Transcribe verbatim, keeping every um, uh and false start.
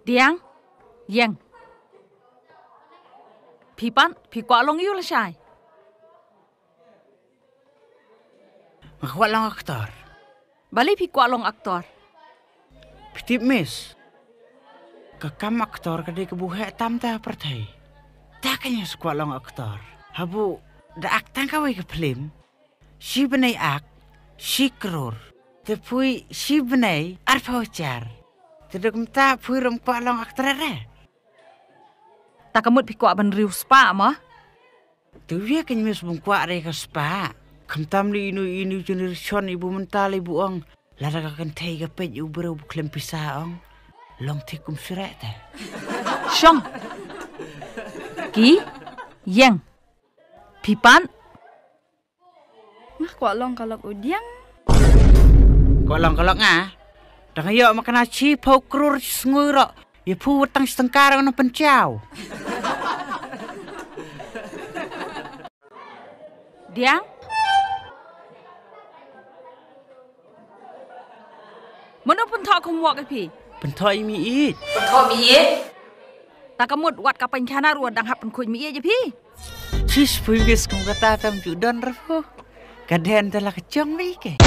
Diang, ïeng. Phi pat, phi kwah long aiu lashai? Nga kwah long aktor. Balei phi kwah long aktor? Phi tip miss, ka kam aktor ka dei kaba heh tam ha pyrthei. Te nga kwah long aktor. Haba da ak tang kawei ka phlim, shi bnai ak, shi klur. Te phi shi bnai arphew hajar. Te da kumta phi ruh kwah long aktor re? Te ka mut phi kwah ban riewspah mo? Te ïa ka miss, bym kwah re ka spah. Khamtam lei ino ino generation iba mynta lei ba ong, lada ka kynthei ka peit ïa u briew ba khlem pisa, ong, long thik kum syreh te. Shong. Ki, ïeng. Phi pat? Nga kwah long ka lok u Diang. Kwah long ka lok nga? Dang ïoh ma kane shiphew klur shi sngi ruh, ïa phi wat tang shi tyngka ruh ngan pynchaw. Diang? Mano pynthoh kumwok ïa phi? Pynthoh ïa mi ïeit. Pynthoh mi ïeit? Te ka mut wat ka pynkhana ruh dang hap pynkhuid mi ïeit ïa phi. Tis phi wis kum kata tam ju don ruh. Ka den te la ka jong mi ke.